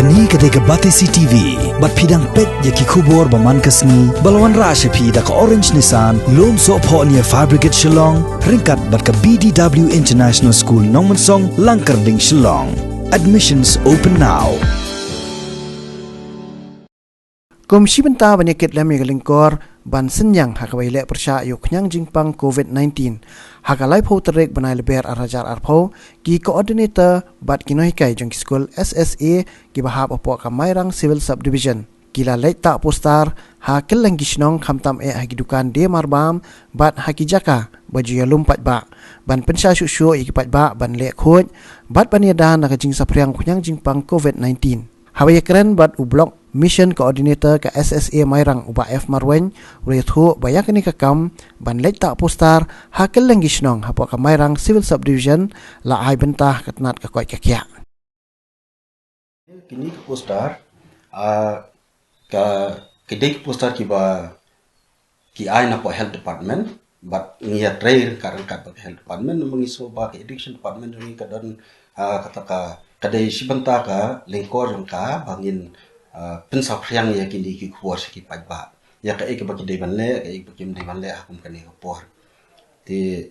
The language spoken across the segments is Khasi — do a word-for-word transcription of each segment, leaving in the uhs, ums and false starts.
Kane ka dei ka Batesi T V, bad phi dang peit ïa ki khubor ba man ka sngi, ba la wanrah sha phi da ka Orange Nissan, Lumsohphoh near Fire Brigade Shillong, ryngkat bad ka B D W International School Nongmensong, Langkyrding, Shillong. Admissions open now. Kum shi bynta ban ïa kit lem ïa ka lyngkor ban synñiang ha kaba ïaleh pyrshah ïa u khñiang jingpang COVID nineteen, ha ka laiphew tarik bnai Lber ar hajar arphew, ki coordinator bad ki nonghikai jong ki skul S S A kiba hap hapoh ka Mairang Civil Subdivision ki la leit tah poster ha kylleng ki shnong, khamtam eh ha ki dukan die marbam bad ha ki jaka ba ju ïalum paidbah, ban pynshah shuh shuh ïa ki paidbah ban leh khuid bad ban ïada na ka jingsaphriang u khñiang jingpang COVID nineteen. Haba ïakren bad u Block Mission Coordinator ka S S A Mairang, u Bah F Marwein, u la ïathuh ba ïa kane ka kam ban leit tah poster ha kylleng ki shnong hapoh ka Mairang Civil Subdivision la ai bynta ha ka tnat ka koit ka khiah. Kine ki poster, ah, ka, ki dei ki poster kiba ki ai na ka Health Department, bad ngi ïatrei ryngkat ryngkat bad ka Health Department, namar ngi sngew ba ka Education Department jong ngi ka don, ah, kata ka, ka dei shi bynta ka lyngkor jong ka ba ngin, ah, pynsaphriang ïa kine ki khubor sha ki paidbah, ïa kaei kaba ki dei ban leh, kaei kaba kim dei ban leh ha kum kane ka por. Te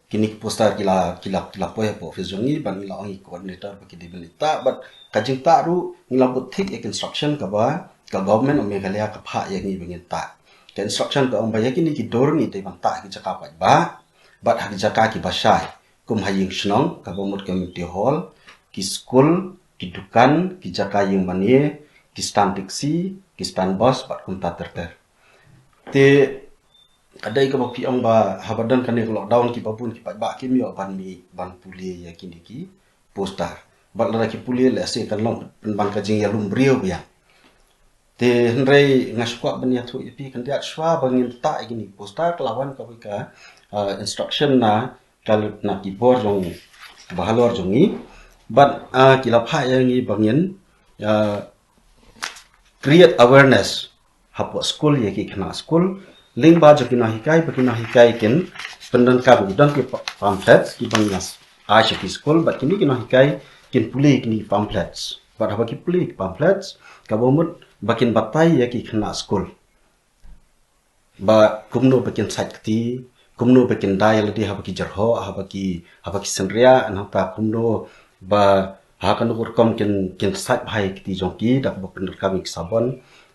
kine ki poster ki la, ki la, ki la poi hapoh office jong ngi, bad ngi la ong ïa ki coordinator ba ki dei ban leit tah, bad ka jingtah ruh ngi la bud thik ïa ka instruction kaba ka Government of Meghalaya ka phah ïa ngi ba ngin tah. Ka instruction ka ong ba ïa kine ki dur ngi dei ban tah ha ki jaka paidbah bad ha ki jaka kiba shai, kum ha ïing shnong, kaba mut community hall, ki skul, ki dukan, ki jaka ïing mane, ki stand taxi, ki stand bus bad kumta ter ter. Te ka dei kaba phi ong ba haba don kane ka lockdown kiba bun ki paidbah kim ïoh ban mih ban pule ïa kine ki poster. Bad lada ki pule lehse kan long pynban ka jingïalum briew biang. Te hynrei nga sngewkwah ban ïathuh ïa phi khyndiat, shuwa ba ngin tah ïa kine ki poster ka la wan kawei ka, ah, instruction na ka, na ki bor jong, ba halor jong ngi. Bad, ah, ki la phah ïa ngi ba ngin, ah, create awareness hapoh skul ïa ki khynnah skul lyngba jong ki nonghikai, ba ki nonghikai kin pyndonkam, ki don ki pa-, pamphlets kiba ngi la ai sha ki skul, bad kine ki nonghikai kin pule kine ki pamphlets. Bad haba ki pule ki pamphlets, kaba mut ba kin batai ïa ki khynnah skul ba kumno ba kin sait kti, kumno ba kin da ïa lade haba ki jyrhoh, haba ki, haba ki synriah, nangta kumno ba ha kano ka rukom kin, kin sait bha ïa ki kti jong ki da kaba pyndonkam ïa ki sabon,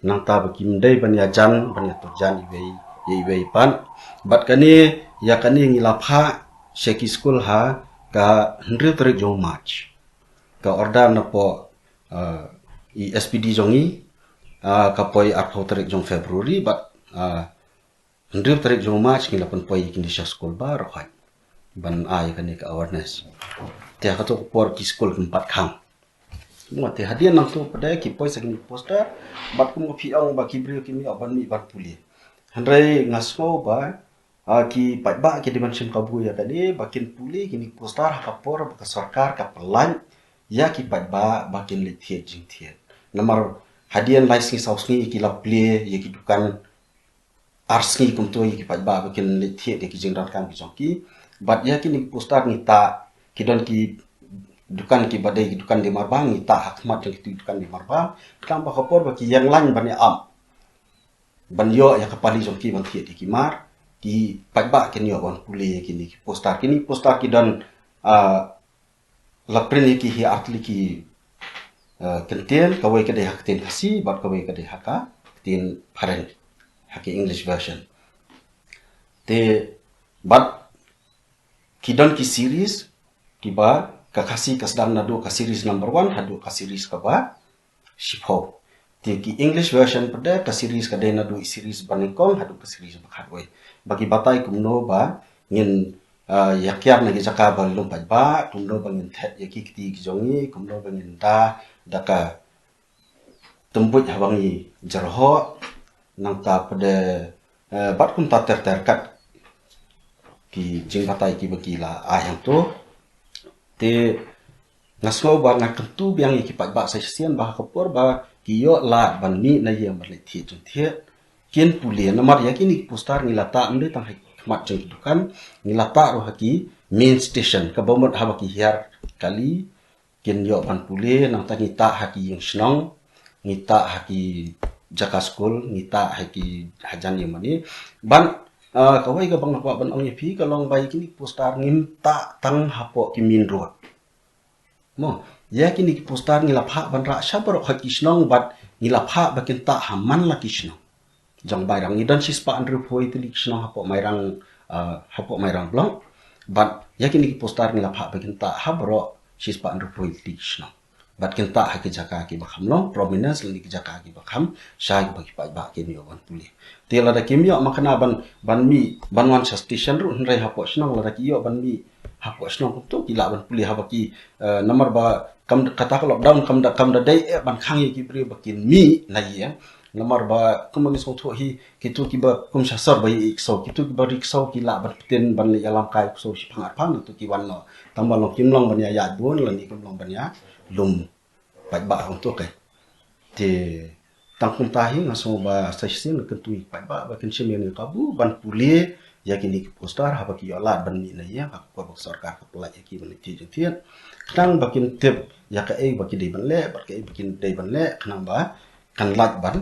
nangta ba kim dei ban ïajan, ban ïatur jan iwei ïa iwei pat. Bad kane, ïa kane ngi la phah sha ki skul ha ka hynriew tarik jong March. Ka order napoh, ah, i S P D jong ngi, ah, ka poi arphew tarik jong February, bad, ah, hynriew tarik jong March ngi la pynpoi ïa kine sha skul baroh khoit ban ai kane ka awareness. Te ha kato ka por ki skul kim pat khang. Mo, te hadien nangto pat de ki poi sa kine ki poster, bad kum ka phi ong ba ki briew kim ïoh ban mih ban pule. Hynrei nga sngew ba, ah, ki paidbah ki dei ban shim kabu ïa kane, ba kin pule kine ki poster ha ka por ba ka sorkar ka pyllait ïa ki paidbah ba kin leit thied jingthied. Namar hadien lai sngi saw sngi ki la plie ïa ki dukan, ar sngi kumto ïa ki paidbah ba kin leit thied ïa ki jingdonkam ki jong ki. Bad ïa kine ki poster ngi tah, ki don ki dukan kiba dei ki dukan die marbam, ngi tah ha khmat jong ki dukan die marbam. Khnang ba ka por ba ki ïeng lain ban ïa ap, ban ïoh ïa ka pali jong ki ban thied ïa ki mar, ki paidbah kin ïoh ban pule ïa kine ki poster. Kine ki poster ki don, ah, la print ïa ki ha artylli ki, ah, kyntien, kawei ka dei ha ka ktien Khasi bad kawei ka dei ha ka ktien phareng, ha ka English version. Te bad ki don ki series kiba ka Khasi ka sdang naduh ka series number one haduh ka series kaba shiphew. Te ki English version pat de ka series ka dei naduh i series banyngkong haduh ka series bakhatwei. Ba ki batai kumno ba ngin, ah, ïa kiar na ki jaka ba lum paidbah, kumno ba ngin thet ïa ki kti ki jong ngi, kumno ba ngin da, da ka tymbuit haba ngi jyrhoh, nangta pat de, eh, bad kumta ter ter kat ki jingbatai kiba ki la ai hangto. Te nga sngew ba nga kyntu biang ïa ki paidbah sa shisien ba ha ka por ba ki ïoh lad ban mih na ïing ban leit thied jingthied, kin pule, namar ïa kine ki poster ngi la tah ym dei tang ha khmat jong ki dukan, ngi la tah ruh ha ki main station, kaba mut haba ki hiar kali, kin ïoh ban pule, nangta ngi tah ha ki ïing shnong, ngi tah ha ki jaka skul, ngi tah ha ki hajan ïing mane. Ban, ah, kawei kaba nga kwah ban ong ïa phi ka long ba ïa kine ki poster ngim tah tang hapoh ki main road. Mo, ïa kine ki poster ngi la phah ban rah sha baroh ha ki shnong bad ngi la phah ba kin tah ha man la ki shnong. Jong Mairang ngi don shispah hynriewphew tylli ki shnong hapoh Mairang, ah, hapoh Mairang block. Bad ïa kine ki poster ngi la phah ba kin tah ha baroh shispah hynriewphew tylli ki shnong. Bad kin tah ha ki jaka kiba kham long prominence lane ki jaka kiba kham shai kiba ki paidbah kin ïoh ban pule. Te lada kim ïoh ma kane ban, ban mih ban wan sha station ruh hynrei hapoh shnong lada ki ïoh ban mih hapoh shnong kumto ki lah ban pule haba ki, eh, namar ba kam kata ka lockdown kam da, kam da dei eh ban khang ïa ki briew ba kin mih na ïing. Namar ba kum ba ngi sngewthuh hi kito kiba kum sha sor ba ïa i ksew, kito kiba ri ksew ki lah ban pyntin ban leh ïalam kai ksew shipang arpang, kito ki wan noh. Tang ba long kim long ban ïa ïaid bun lane kim long ban ïa lum paidbah hangto. Te tang kumta hi nga sngew ba sa shisien nga kyntu ïa ki paidbah ba kin shim ïa kane ka kabu ban pule ïa kine ki poster haba ki ïoh lad ban mih na ïing, ha kaba ka sorkar ka pyllait ïa ki ban leit thied jingthied. Khnang ba kin tip ïa kaei ba ki dei ban leh bad kaei ba kin dei ban leh, khnang ba kan lait ban,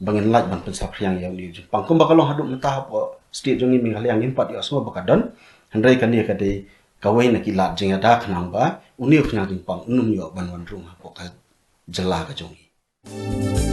ba ngin lait ban pynsaphriang ïa une u jingpang. Kumba ka long haduh mynta hapoh state jong ngi Meghalaya ngim pat ïohsngew ba ka don. Hynrei kane ka dei kawei na ki lad jingïada khnang ba une u khñiang jingpang un ym ïoh ban wan rung hapoh ka jylla ka jong ngi.